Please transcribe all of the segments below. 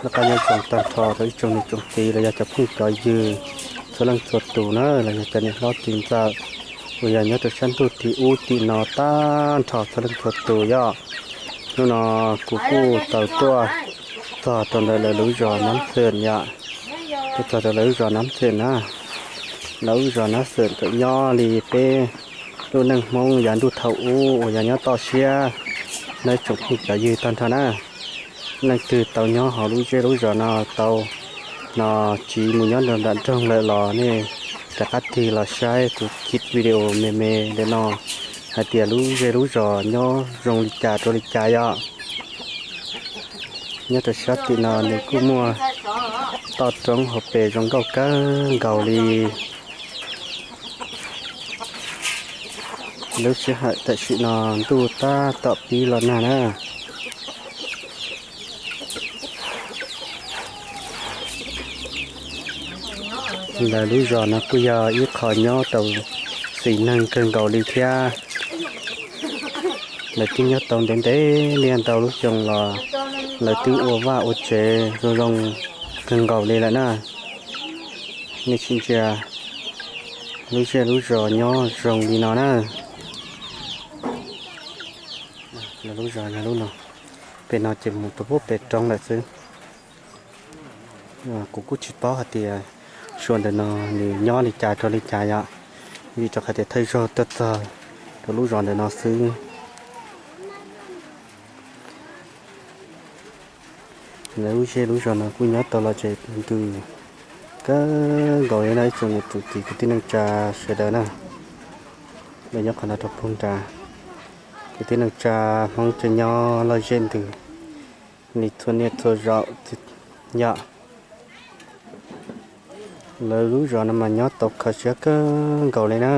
Noj qab nyob zoo tag nrho rau ib tsoom niam tsoom txiv los yog cov phooj cov ywg txhua leej txhua tus na, los yog cov niam hlob txiv ntxawm uas yog nyob rau sab ntuj tim ub tim no tag nrho txhua leej txhua tus yom. Hnub no kuv kuj tau tuaj txog rau ntawm lawv lub zos Nab Xwm yom, tuaj txog rau lawv lub zos Nab Xwm na. Lawv lub zos Nab Xwm txawm nyob li peb lub neej Hmoob yav ntuj thaum ub uas yog nyob toj siab no ib tsoom phooj cov ywg tag nrho na. Leej twg tau nyob hauv lub zej lub zos no tau no tsiv mus nyob nram nroog lawm los nej rov qab tig los saib kuv clip video me me ntawm no hais tias lub zej lub zos nyob zoo li cas rau li cas yom. Nyob rau sab tim no nws kuj muaj toj roob hauv pes zoo nkauj kawg nkaus li. Lub sij hawm tam sim no ntuj tab tom pib los nag na. Lawv lub zos no kuj yog ib qho nyob tau xis neeg kawg nkaus li thiab. Lawv twb nyob tau ntev ntev niaj ntau lub xyoo los lawv twb ua vaj ua tsev zoo zoo kawg nkaus li lawm na. Nej sim ntsia lub zej lub zos nyob zoo li no na. Lawv lub zos yog lub no, pem no ces mus rau pem roob lawm xwb. Kuv kuj tsis paub hais tias suav ntawm no nws nyob li cas rau li cas yom, vim rau qhov tias thawj zaug tuaj txog rau lub zos ntawm no xwb. Lawv lub zej lub zos no kuj nyob tau los tsev ntws kawg nkaus li no ib tsoom niam tsoom txiv kwv tij neej tsa sawv daws na. Lawv nyob qhov no rau puag nrad, kwv tij neej tsa Hmoob tseem nyob loj zej ntws li txhua niaj txhua zaus yom. Lawv lub zos no mas nyob tau kho siab kawg nkaus li na.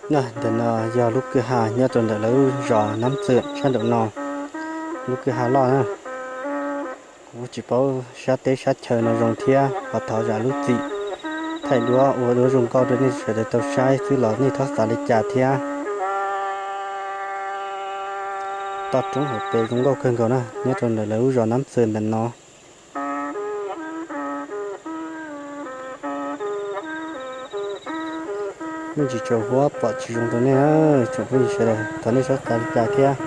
Ntawm no yog lub kwj ha nyob rau ntawm lawv lub zos Nab Xwm sab nraum no, lub kwj ha loj na. Kuv tsis paub sab teb sab chaw no zoo thiab, ho thov zam lub txim thaij duab ua duab zoo nkauj rau nej sawv daws tau saib xwb los nej txhob xav li cas thiab. Toj roob hauv pes zoo nkauj kawg nkaus na, nyob rau ntawm lawv lub zos Nab Xwm ntawm no. Me ntsis tsaus huab pom tsis zoo rau nej, tsoom phooj ywg sawv daws thov nej txhob xav li cas thiab.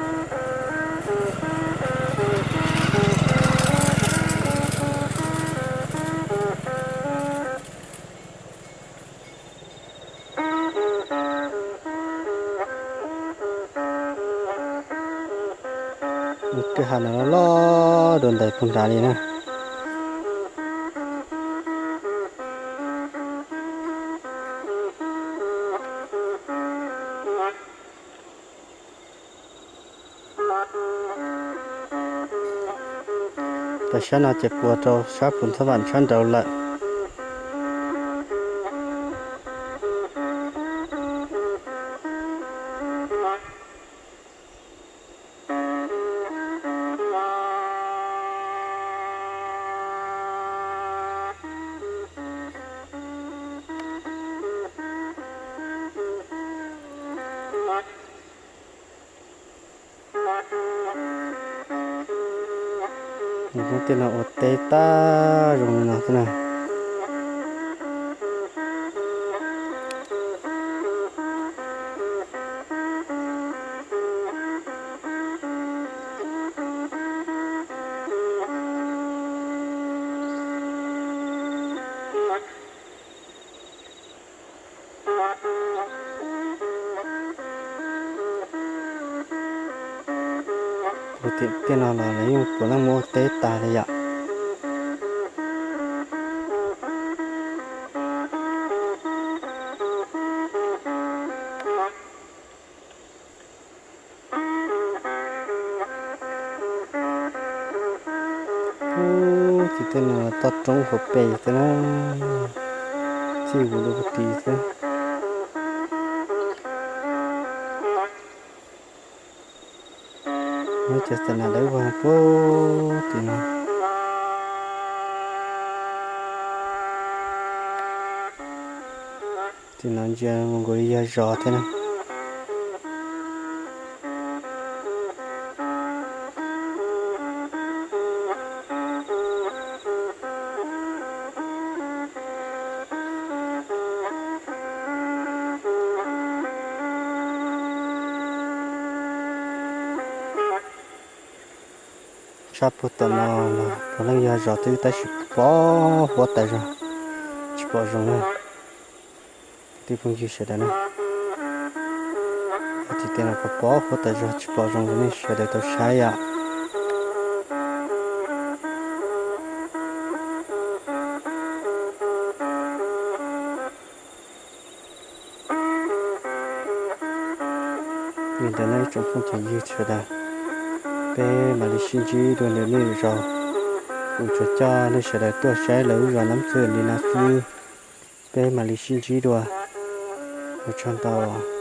Thaum no loj dua ntais puag nrad li na. Tam sab no ces puas rau sab puas ntxhab vam sab nraud lawm. Hnub tiaj no ua teb tag zoo li no xwb na. Ua tim tiaj no los lawv yeej puav leej muab ua teb tas li yom. Ub, tim tiaj no toj roob hauv pes xwb na, txij ub dua puag tid xwb. Nyob cov xas nas dawb vog puag tim no. Tim no ntsia mus nkaus li yog zos thiab na. Sab puag tom no los puav leej yog zos twb tab sis pom huab tas zog, tsis pom zoo na. Kwv tij phooj ywg sawv daws na, tim tiaj no pom huab tas zog tsis pom zoo rau nej sawv daws tau saib yom. Li ntawd no ib tsoom phooj ywg sawv daws, peb mam li sib ntsib dua ntawm nej lwm zaus. Kuv tsuas coj nej sawv daws tuaj saib lawv lub zos Nab Txwj li no xwb, peb mam li sib ntsib dua. Ua tsaug ntau.